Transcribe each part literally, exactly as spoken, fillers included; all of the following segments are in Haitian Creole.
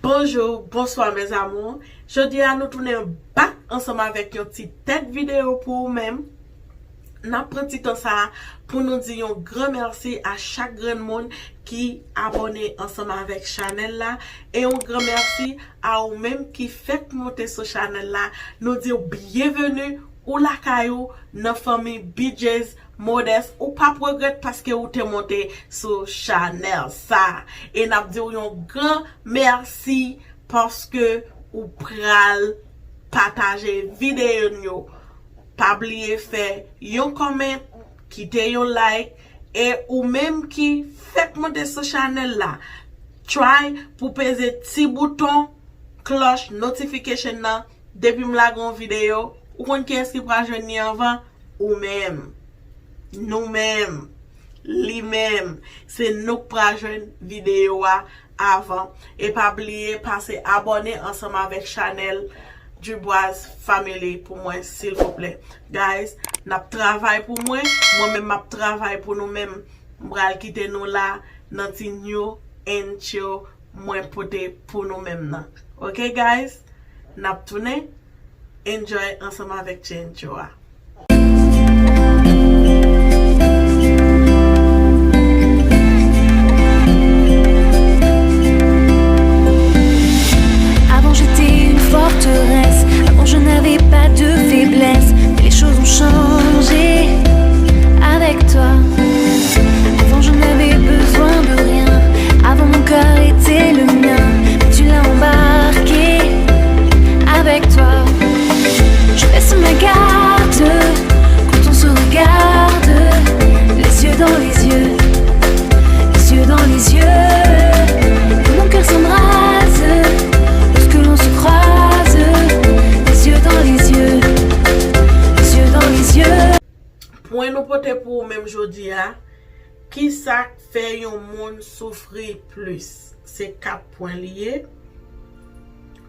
Bonjou, bonswa mes amours. Jodi a nou tounen back ansanm avèk yon ti tèt videyo pou ou menm. N ap pran ti tan sa a pou nou di yon gran mèsi a chak grenn moun ki abòne ansanm avèk chanèl la. E yon gran mèsi a ou menm ki fèk monte sou chanèl la. Nou di w byenveni, ou lakay ou, nan fanmi B J's Modest, ou p ap regrèt paske ou te monte sou chanèl sa. E n ap di w yon gran mèsi paske ou pral pataje videyo n yo. Pa bliye fè yon comment, kite yon like, e ou menm ki fèk monte sou chanèl la, try pou peze ti bouton klòch notification nan. Depi m lage yon videyo, ou konn kiyès ki pral jwenn li anvan? Ou menm. Nou menm. Li menm. Se nou k pral jwenn videyo a avan. E pa bliye pase abòne ansanm avèk chanèl Dubois Family pou mwen, silvouplè. Guys, n ap travay pou mwen, mwen menm m ap travay pou nou menm. M pral kite nou la nan ti new and chill mwen pote pou nou menm nan. Ok, guys? N ap tounen enjoy ansanm avèk Chencho a. Avant j'étais une forteresse, avant je n'avais pas de faiblesse, mais les choses ont changé avec toi. Avant je n'avais besoin de rien, avant mon cœur était le mien, mais tu l'as embarqué avec toi. Je baisse ma garde quand on se regarde, les yeux dans les yeux, les yeux dans les yeux. Mon cœur s'embrase lorsque l'on se croise, les yeux dans les yeux, les yeux dans les yeux. Pwen nou pote pou ou menm jodi a, ki sa k fè yon moun soufri plis? Se kat pwen li ye.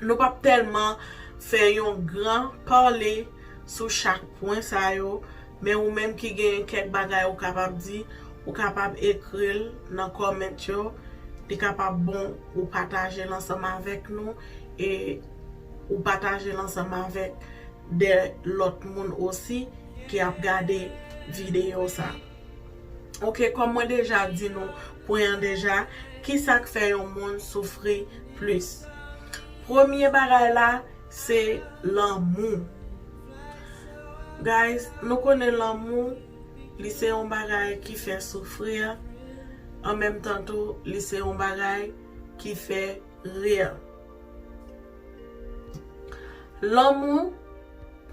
Nou p ap tèlman fè yon gran pale sou chak pwen sa yo, men ou menm ki gen kèk bagay ou kapab di, ou kapab ekri l nan comment yo. Li kapab bon ou pataje l ansanm avèk nou e ou pataje l ansanm avèk de lòt moun osi ki ap gade videyo sa. Ok, kòm mwen deja di nou pwen an deja, ki sa k fè yon moun soufri plis? Premye bagay la, se lanmou. Guys, nou konnen lanmou, li se yon bagay ki fè soufri, an menm tan tou, li se yon bagay ki fè ri. Lanmou,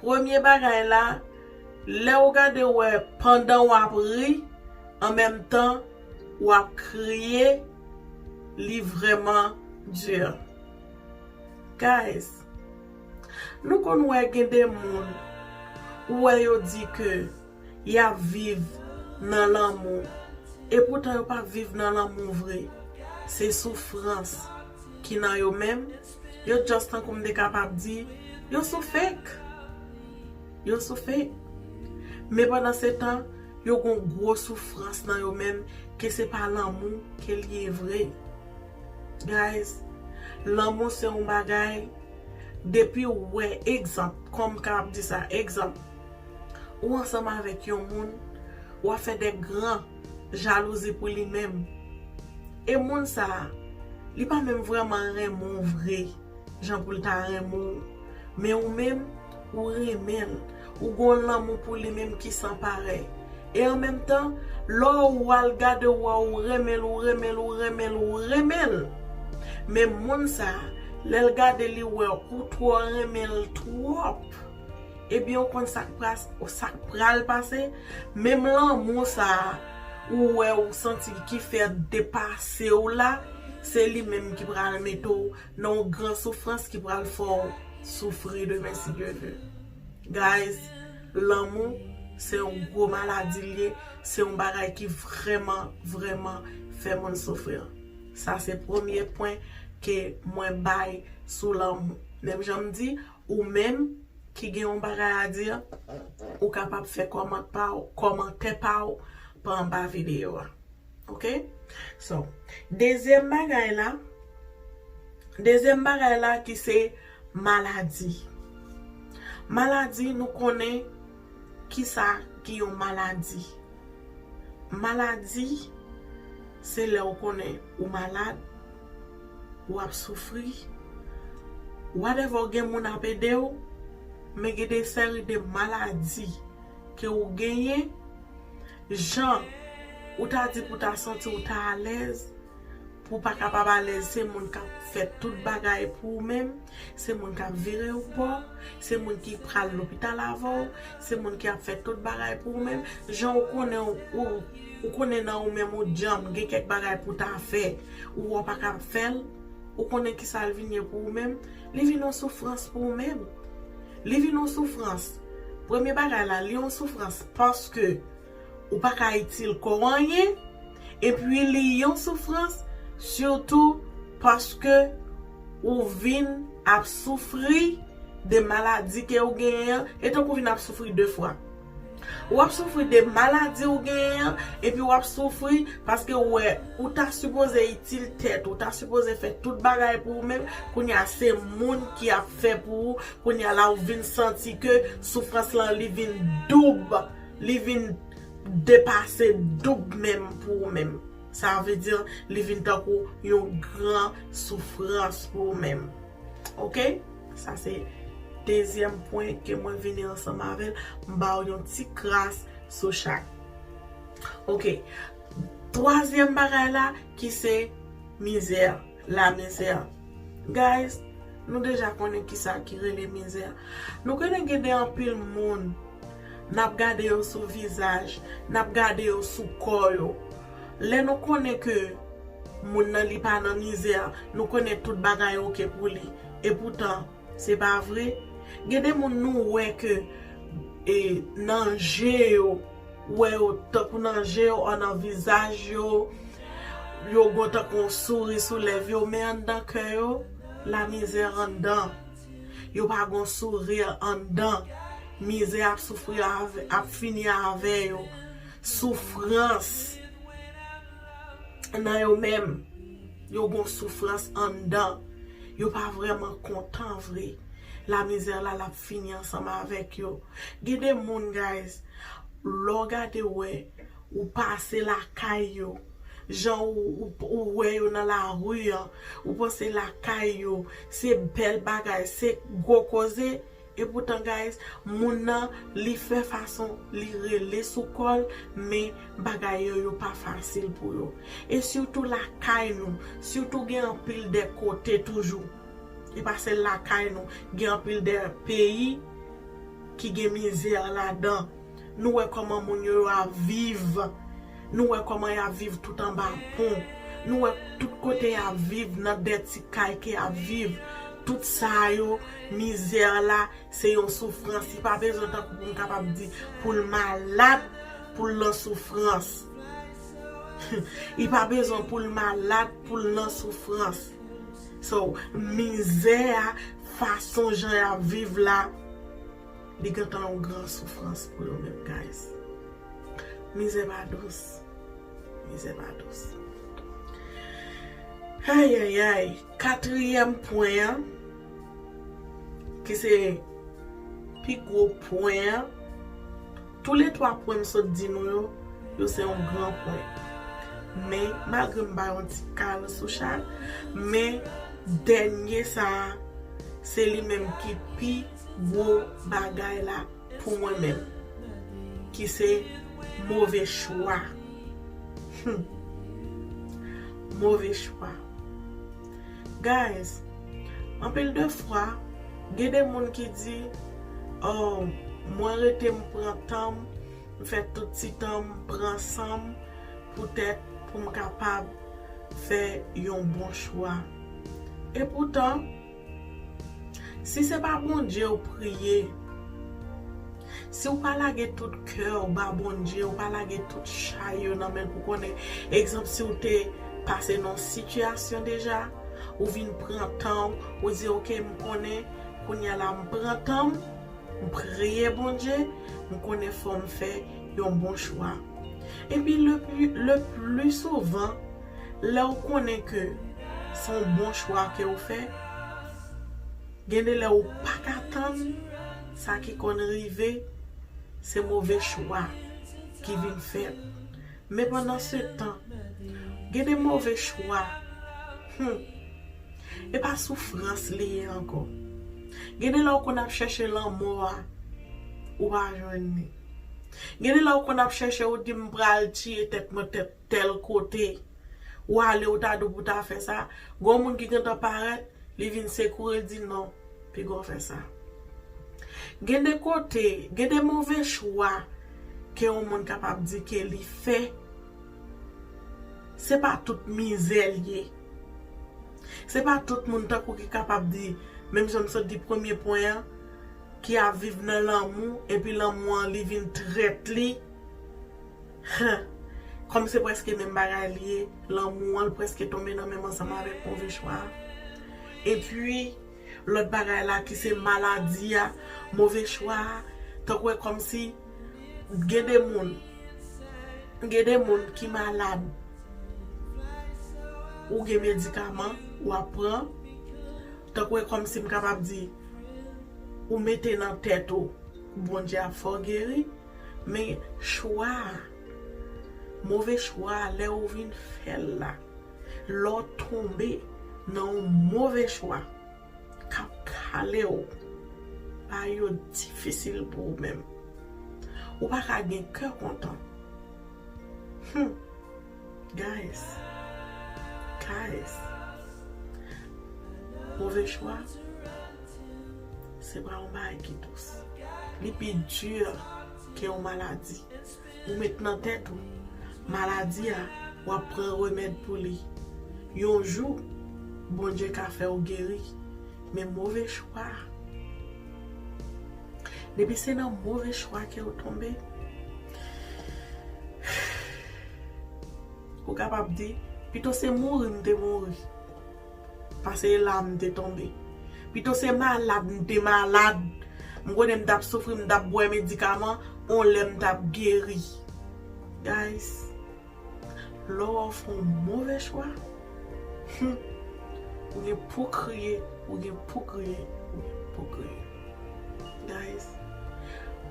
premye bagay la, lè w gade w wè pandan w ap ri, an menm tan w ap kriye, li vrèman di. Guys, nou konn wè gen de moun, ou wè yo di ke y ap viv nan lanmou. Epoutan yo pa viv nan lanmou vre. Se soufrans ki nan yo menm. Yo just tankou m te kapab di, yo sou fake. Yo sou fake. Men pandan se tan, yo gon gwo soufrans nan yo menm ke se pa lanmou ke li ye vre. Guys, lanmou se yon bagay, depi w wè, egzanp, kòm m kapab di sa, egzanp, ou ansanm avèk yon moun, w ap fè de gran jalouzi pou li menm. E moun sa a, li pa menm vrèman renmen w vre, jan pou l ta renmen w. Men ou menm, ou renmen l. Ou gon lanmou pou li menm ki san parèy. E an menm tan, lè w al gade w wè ou renmen l, ou renmen l, ou renmen l, ou renmen l. Men moun sa a, lè l gade li wè ou twò renmen l twòp, ebyen ou konn sa k pras, sa k pral pase? Menm lanmou sa a, ou wè ou santi ki fè depase w la, se li menm ki pral mete w nan yon gran soufrans ki pral fè w soufri demen si Dye vle. Guys, lanmou se yon gwo maladi l ye, se yon bagay ki vrèman, vrèman fè moun soufri. Sa se premye pwen ke mwen bay sou lanmou. Menm jan m di, ou menm ki gen yon bagay a di, ou kapab fè kòmant pa w, kòmantè pa w pa anba videyo a. Ok? So, dezyèm bagay la, Dezyèm bagay la ki se maladi. Maladi, nou konnen kisa ki yon maladi. Maladi, se lè ou konnen ou malad, ou ap soufri, whatever, gen moun ap ede w, men gen de seri de maladi ke ou genyen, jan ou ta di pou ta santi w ta alèz, pou w pa kapab alèz, se moun k ap fè tout bagay pou ou menm, se moun k ap vire w bò, se moun ki pral lopital avè w, se moun ki ap fè tout bagay pou ou menm. Jan ou konnen ou, ou, ou konnen nan ou menm ou djanm, gen kèk bagay pou w ta fè, ou wè w pa ka fè l, ou konnen kisa l vin ye pou ou menm, li vin yon soufrans pou ou menm. Li vin yon soufrans. Premye bagay la, li yon soufrans paske ou pa ka itil kò w anyen, epi li yon soufrans sitou paske ou vin ap soufri de maladi ke ou genyen an, e tankou ou vin ap soufri de fwa. Ou ap soufri de maladi ou genyen an, epi ou ap soufri paske ou wè, ou ta sipoze itil tèt, ou ta sipoze fè tout bagay pou ou menm, kounye a se moun ki ap fè pou ou, kounye a la ou vin santi ke soufrans lan li vin doub, li vin depase doub menm pou ou menm. Sa vle di, li vin tankou yon gran soufrans pou ou menm. Oke? Sa se dezyèm pwen ke mwen vini ansanm avè l. M ba w yon ti kras sou chak. Oke. Twazyèm bagay la, ki se mizè, lamizè. Guys, nou deja konnen kisa ki rele mizè. Nou konnen gen de anpil moun, n ap gade yo sou vizaj, n ap gade yo sou kò yo. Lè nou konnen ke moun nan li pa nan mizè, nou konnen tout bagay oke pou li. Epoutan, se pa vre. Gen de moun nou wè ke, e, nan je yo, ou wè yo tankou nan je yo, an nan vizaj yo, yo gon tankou yon souri sou lèv yo, men anndan kè yo, lamizè anndan. Yo pa gon souri anndan. Mizè ap soufri avè, ap fini avè yo. Soufrans nan yo menm. Yo gon soufrans anndan. Yo pa vrèman kontan vre. Lamizè la, l ap fini ansanm avèk yo. Gen de moun, guys, lè w gade w wè, ou pase lakay yo, jan ou, ou, ou wè yo nan lari an, ou panse lakay yo, se bèl bagay, se gwo koze, epoutan, guys, moun nan, li fè fason, li rele sou kò l, men bagay yo, yo pa fasil pou yo. E sitou lakay nou, sitou gen anpil de kote toujou. E pa sèl lakay nou, gen anpil de peyi ki gen mizè ladan. Nou wè kòman moun yo, yo ap viv. Nou wè kòman y ap viv tout anba pon. Nou wè tout kote y ap viv, nan de ti kay ke y ap viv. Tout sa yo, mizè la, se yon soufrans. Li pa bezwen tankou pou m kapab di pou l malad, pou l nan soufrans. Li pa bezwen pou l malad, pou l nan soufrans. So, mizè a, fason jan y ap viv la, li gentan yon gran soufrans pou yo menm, guys. Mizè pa dous. Mizè pa dous. Ayayay. Katriyèm pwen an, ki se pi gwo pwen an, toulètwa pwen m sot di nou yo, yo se yon gran pwen. Men, malgre m ba yon ti kal sou chak, men dènye sa a, se li menm ki pi gwo bagay la pou mwen menm, ki se move chwa. Hmm. Move chwa. Guys, anpil de fwa, gen de moun ki di, "Oh, mwen rete m pran tan m, m fè tout ti tan m pran san m, poutèt pou m kapab fè yon bon chwa." Epoutan, si se pa Bondye w priye, si w pa lage tout kè w ba Bondye, w pa lage tout chay yo nan men l pou konnen, egzanp, si w te pase nan yon sitiyasyon deja, ou vin pran tan w, ou di, "Oke, m konnen, kounye a la, m pran tan m, m priye Bondye, m konnen fò m fè yon bon chwa." Epi le pli, le pli souvan, lè w konnen ke Se yon bon chwa ke w fè. Gen de lè ou pa ka tann, sa ki konn rive, se move chwa ki vin fèt. Men pandan se tan, gen de move chwa, hmm, e pa soufrans li ye ankò. Gen de lè ou konn ap chèche lanmò a, ou pa jwenn li. Gen de lè ou konn ap chèche, ou di, "M pral tiye tèt mwen tèt tèl kote." Ou ale, ou ta di w pou ta fè sa. Gon moun ki gentan parèt, li vin sekoure, li di, "Non, piga w fè sa." Gen de kote, gen de move chwa ke yon moun kapab di ke li fè. Se pa tout mizè l ye. Se pa tout moun tankou ki kapab di, menm jan m sot di premye pwen an, ki ap viv nan lanmou, epi lanmou an li vin trèt li. Kòm se prèske menm bagay li ye, lanmou an l prèske tonbe nan menm ansanm avèk move chwa a. Epi, lòt bagay la ki se maladi a, move chwa a, tankou e kòmsi gen de moun, gen de moun ki malad, ou gen medikaman, w ap pran, tankou e kòmsi m kapab di, ou mete nan tèt ou, Bondye ap fè w geri, men chwa a, move chwa a, lè ou vin fè l la, lè w tonbe nan yon move chwa k ap kale w, bagay yo difisil pou ou menm. Ou pa ka gen kè kontan. Hmm. Guys, guys, move chwa, se pa yon bagay ki dous. Li pi di ke yon maladi. Ou met nan tèt ou, maladi a, w ap pran remèd pou li. Yon jou, Bondye ka fè w geri. Men move chwa, depi se nan move chwa ke w tonbe, ou kapab di, "Pito se mouri m te mouri, pase e la m te tonbe. Pito se malad m te malad. M konnen m t ap soufri, m t ap bwè medikaman, on lè m t ap geri." Guys, lè w fè yon move chwa, hmm, ou gen pou kriye, ou gen pou kriye, ou gen pou kriye. Guys,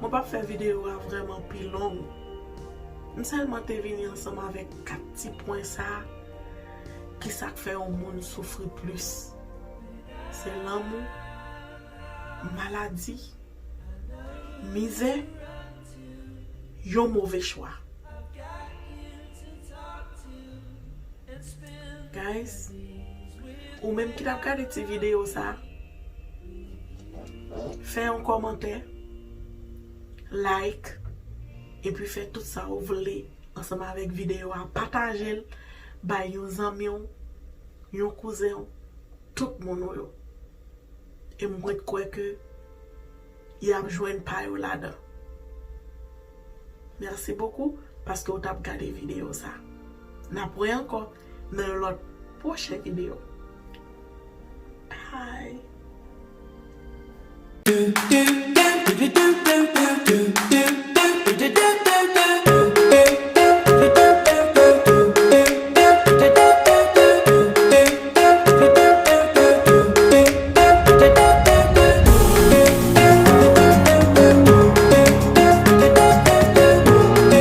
mwen p ap fè videyo a vrèman pi long. M sèlman te vini ansanm avèk kat ti pwen sa a. Kisa k fè yon moun soufri plis? Se lanmou, maladi, mizè, yon move chwa. Guys, ou menm ki t ap gade ti videyo sa, fè yon kòmantè, like, epi fè tout sa ou vle ansanm avèk videyo a. Pataje l, bay yon zanmi w, yon kouzen w, tout moun ou yo. E m ret kwè ke y ap jwenn pa yo ladan. Mèsi bokou paske w t ap gade videyo sa. N ap wè ankò nan yon lòt pwochen videyo. Bye!